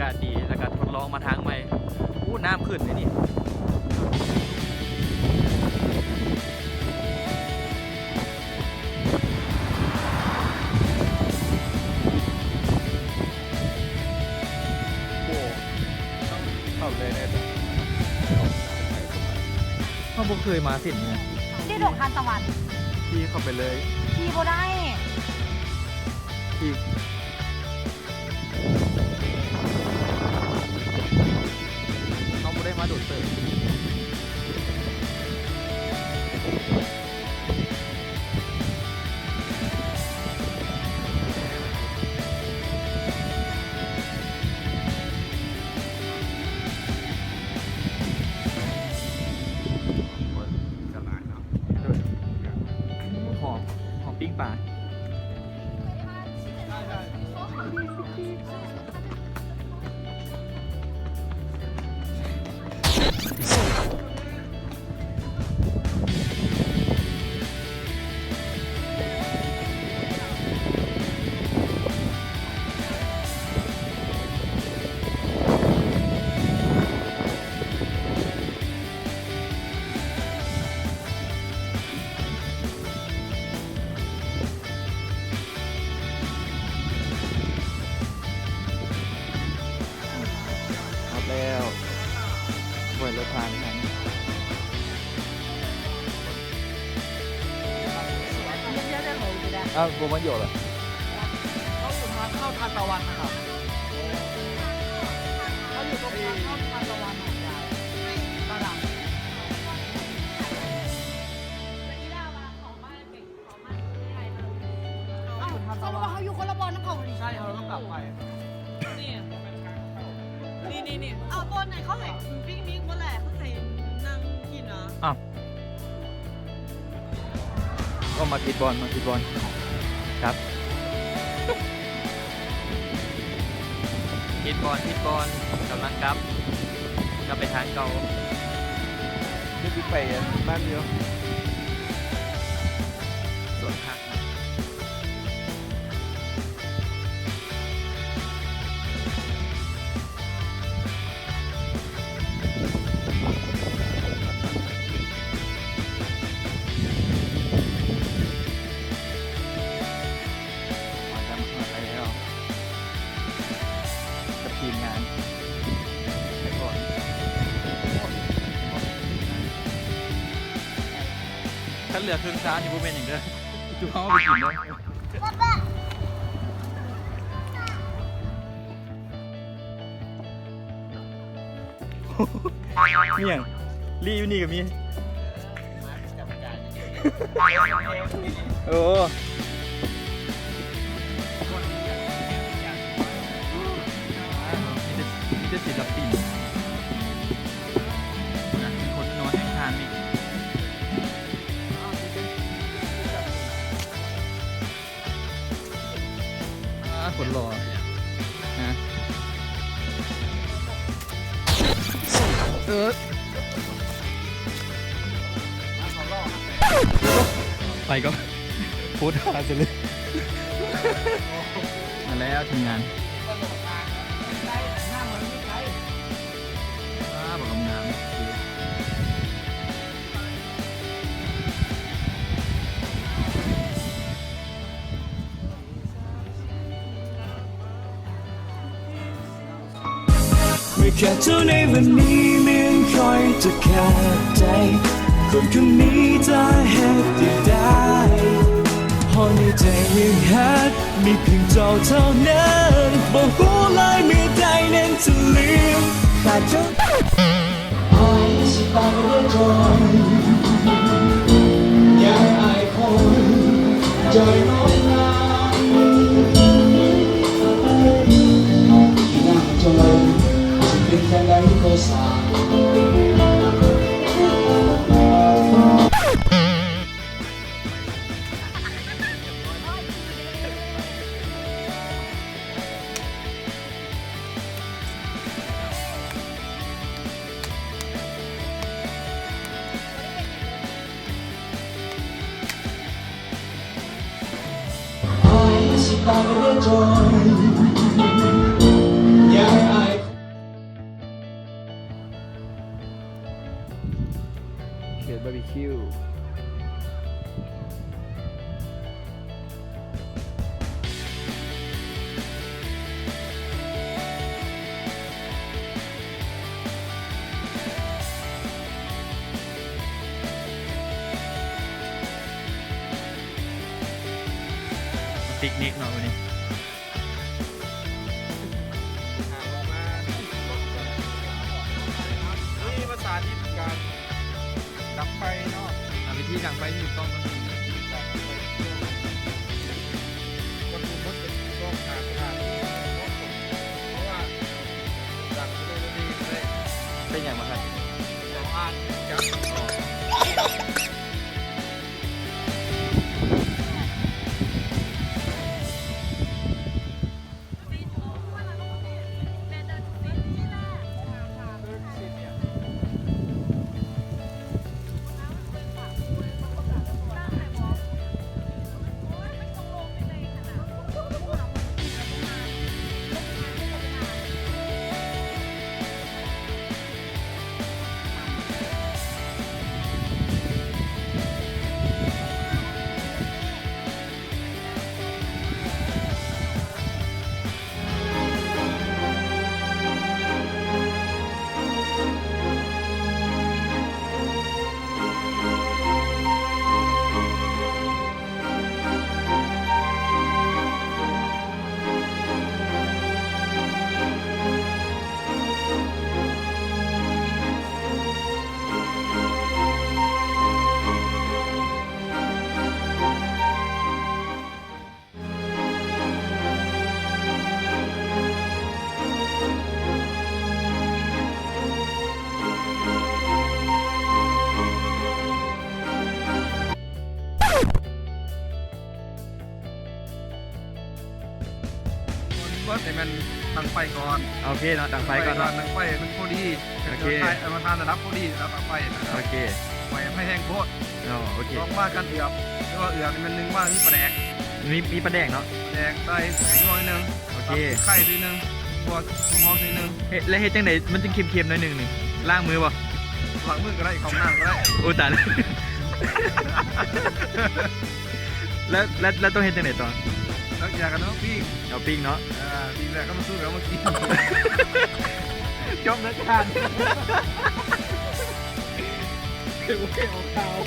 ກາດດີ ແລ້ວກໍທົດລອງມາທາງໃໝ່. ໂອ້ ນ້ຳຂຶ້ນເດນີ້. ໂອ້ ເຂົ້າເລີຍເດ້. ເຮົາບໍ່ເຄີຍມາເສັ້ນນີ້ນະ. ທີ່ດອກທານຕະວັນ ຂີ່ເຂົ້າໄປເລີຍ. ຂີ່ບໍ່ໄດ້. ທີ່ ເຮົາບໍ່ໄດ້ມາໂດນເຕີບ. ໂດຍ ຫອມ ຫອມປີ້ງປາ. ຮອດແລ້ວ ໂອ້ຍ ລົດຜ່ານທາງ. ອ້າວ ບໍ່ມາຢອກລະ. ເຮົາຢູ່ທາງເຂົ້າທານຕະວັນນະຄັບ. ເຮົາຢູ່ຕຣົງທາງເຂົ້າທານຕະວັນນະ ຍາຍ. ອ້າວ ສະຫຼຸບວ່າເຮົາຢູ່ຄົນລະບ່ອນນຳເຂົານີ້. ໃຊ່ ເຮົາຕ້ອງກັບໄປ. ນີ້ ນີ້ ນີ້ ເອົາບ່ອນໃນເຂົາໃຫ້ປິກນິກໝົດແຫຼະ ເຂົາໃຫ້ນັ່ງກິນນະ. ອ້າວ ກໍມາຜິດບ່ອນ ມາຜິດບ່ອນ. ກັບ ຜິດບ່ອນ ຜິດບ່ອນ. ກຳລັງກັບ ກັບໄປທາງເກົ່າ. ເດີ ຊິໄປບ້ານຢູ່ ສວນຜັກ. ມາຮອດແລ້ວ ກັບທີມງານ ໄປກ່ອນ. ຄັນເຫຼືອເຄິ່ງຊານນີ້ບໍ່ແມ່ນຫຍັງເດີ ຈຸເຮົາເອົາໄປກິນເດີ. ມີຫຍັງ? ລີ້ຢູ່ນີ້ກໍມີ. ໂອ້ ມີແຕ່ ມີແຕ່ສິນລະປິນ. ມີຄົນນອນແຮງທານອີກ. ອ້າ ຄົນຫຼໍ່ ຮະ ເອີ ໄປກ່ອນ ໂພສທ່າຊະເລີຍ. ມາແລ້ວທີມງານ ອ້າ ບັກງາມໆ. ເມື່ອຂາດເຈົ້າໃນວັນນີ້ ເມື່ອຂ້ອຍຈະຂາດໃຈ ຄົນຄົນນີ້ຈະເຮັດໃດໄດ້ ເພາະໃນໃຈຍັງຮັກ ມີພຽງເຈົ້າເທົ່ານັ້ນ ບໍ່ຮູ້ເລີຍເມື່ອໃດນັ້ນຈະລືມ ຂາດເຈົ້າ ອ້າຍຊິຕາຍແລ້ວຈ້ອຍ ຢ່າໃຫ້ອ້າຍຄົນຈ່ອຍນ້ອງນາງ ນາງຈ່ອຍ ຊິເປັນຈັ່ງໃດກໍຊ່າງ. ອ້າຍຊິຕາຍແລ້ວຈ້ອຍ ຢ່າໃຫ້ອ້າຍ ເຂດບາບີຄິວ ປິກນິກເນາະມື້ນີ້. ຫາວ່າມາ ນີ້ມາສາທິດການດັງໄຟເນາະ ອ່າ ວິທີດັງໄຟທີ່ຖືກຕ້ອງຕ້ອງມີການດັງໄຟ ວັດຖຸໝົດກໍຕ້ອງຫາສະຖານທີ່ເໝາະສົມ ເພາະວ່າດັງໄຟບໍ່ໄດ້ ເປັນຫຍັງວະ? ເຂົາອ່ານຈັບ ອໍ. ເບິ່ງໃຫ້ແມ່ນ ດັງໄຟກ່ອນ. ໂອເຄເນາະ ດັງໄຟກ່ອນເນາະ ດັງໄຟໃຫ້ມັນພໍດີ. ໂອເຄ ໃຫ້ ໃຫ້ມັນຜ່ານລະດັບພໍດີ ລະດັບໄຟນະ. ໂອເຄ ໄຟໃຫ້ແຮງໂພດ. ອໍ ໂອເຄ ສອງ ວ່າການເອືອບ ຫຼືວ່າເອືອບໃຫ້ມັນ ໜຶ່ງ ວ່າມີປາແດກ ມີ ມີປາແດກເນາະ ປາແດກໃສ່ໜ້ອຍໜຶ່ງ. ໂອເຄ ຕຳໄຄໜ້ອຍໜຶ່ງ ບົວຫອມໜ້ອຍໜຶ່ງ. ເຮັດ ແລ້ວເຮັດຈັ່ງໃດມັນຈຶ່ງເຄັມໆໜ້ອຍໜຶ່ງນີ້? ລ້າງມືບໍ່? ລ້າງມືກໍໄດ້ ເຂົ້າຫ້ອງນ້ຳກໍໄດ້. ໂອ້ ຕາຍແລ້ວ ແລ້ວ ແລ້ວ ແລ້ວຕ້ອງເຮັດຈັ່ງໃດຕໍ່? ຫຼັງຈາກນັ້ນເອົາປີ້ງ ເອົາປີ້ງເນາະ. ເອີ ປີ້ງແລ້ວກໍມາສູດ ເອົາມາກິນ ຈົບລາຍການ ເຄວເຄວຂາວ.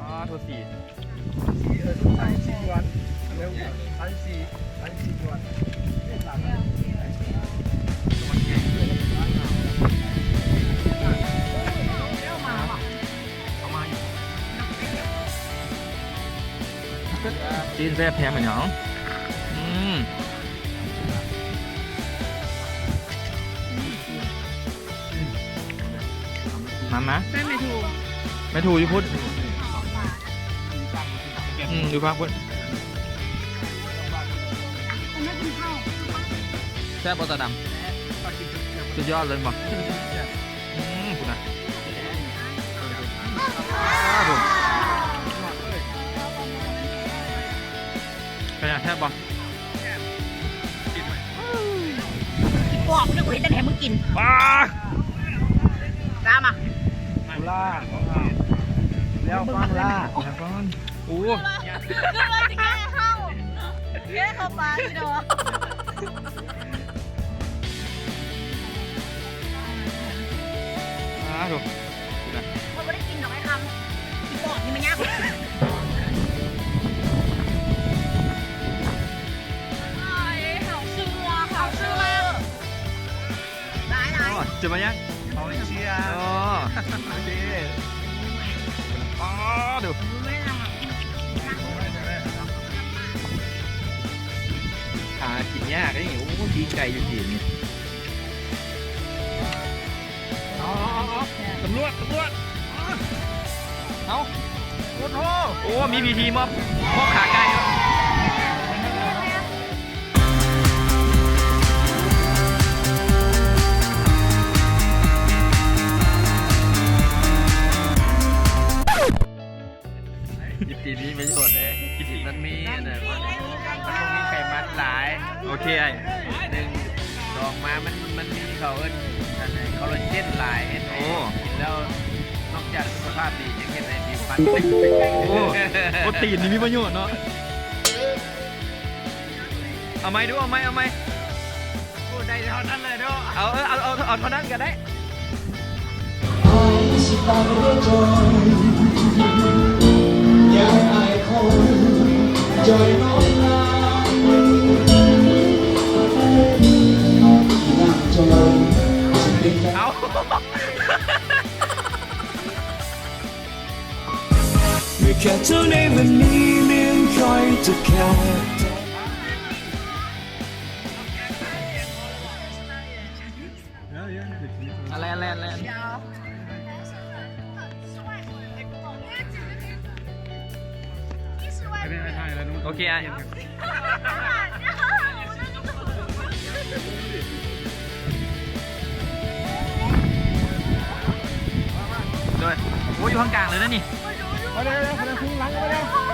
ອໍ ໂທດ ສີ່ ສີ່ ເອີ ສາມສິບຫຍວນ ແລ້ວ ສາມສິບສີ່ ສາມສິບສີ່ຫຍວນ. ຊີ້ນແຊບແທ້ມື້ນີ້. ອືມ ມາ ມາ ໃສ່ແມ່ທູ ແມ່ທູຢູ່ພຸ້ນ. ອືມ ຢູ່ພາກພຸ້ນ. ແຊບບໍ່ຕາດຳ? ສຸດຍອດເລີຍບໍ່? ອືມ ພຸ້ນນະ ເປັນຫຍັງ ແຊບບໍ່? ອີປອບ ກູເຮັດຈັ່ງໃດໃຫ້ມຶງກິນ? ປາ ຕາມມາ ລາ ແລ້ວຟັງລາ ໂອ້ ຄືວ່າຊິແກ້ເຮົາ ແກ້ເຂົ້າປາກຢູ່ດອກ. ອາ ໂທ້ ເຮົາບໍ່ໄດ້ກິນດອກໄອ້ຄຳ ອີປອບນີ້ມັນຍາກ. ເຮົາເຊື່ອ ເຮົາເຊື່ອ. ອໍ ຈະມາຍັງ ອໍ ເຊຍ ອໍ ໂອເຄ ອໍ ດູ ຫາກິນຍາກເດ້ນີ້. ໂອ້ ປີ້ງໄກ່ຢູ່ຈີນນີ້. ເອົາ ເອົາ ເອົາ ເອົາ ຕຳຫຼວດ ຕຳຫຼວດ ເອົາ ໂອ້ໂຫ ໂອ້ ມີພິທີມອບ ມອບຂາໄກ່. ເ ກິນຕີນມີປະໂຫຍດເດ້ ກິນຕີນມັນມີອັນນັ້ນ ມັນບໍ່ມີໄຂມັນຫຼາຍ. ໂອເຄອ້າຍ. ໜຶ່ງ ສອງມາ ມັນ ມັນມີ ເຂົາເອີ້ນອັນນັ້ນ ຄໍລາເຈນຫຼາຍ ເຮັດໃຫ້ ໂອ້ ກິນແລ້ວນອກຈາກສຸຂະພາບດີ ຍັງເຮັດໃຫ້ຜິວພັນເປັນ ໂອ້ ໂປຣຕີນນີ້ມີປະໂຫຍດເນາະ. ເອົາໃໝ່ດູ ເອົາໃໝ່ ເອົາໃໝ່. ໂອ້ ໄດ້ເທົ່ານັ້ນເລີຍເນາະ. ເອົາ ເອີ ເອົາ ເອົາ ເອົາເທົ່ານັ້ນກໍໄດ້. ເອົາ ເມື່ອແຄ່ເຈົ້າໃນວັນນີ້ເລື່ອງຂ້ອຍຈະແຄ່ ແລ່ນ ແລ່ນ ແລ່ນ ໂອເຄອ້າຍ. ໂດຍ ໂອ້ ຢູ່ຂ້າງກາງເລີຍນະນີ້. ມາເດີ ມາເດີ ມາເດີ ຄຸງຫຼັງມາເດີ.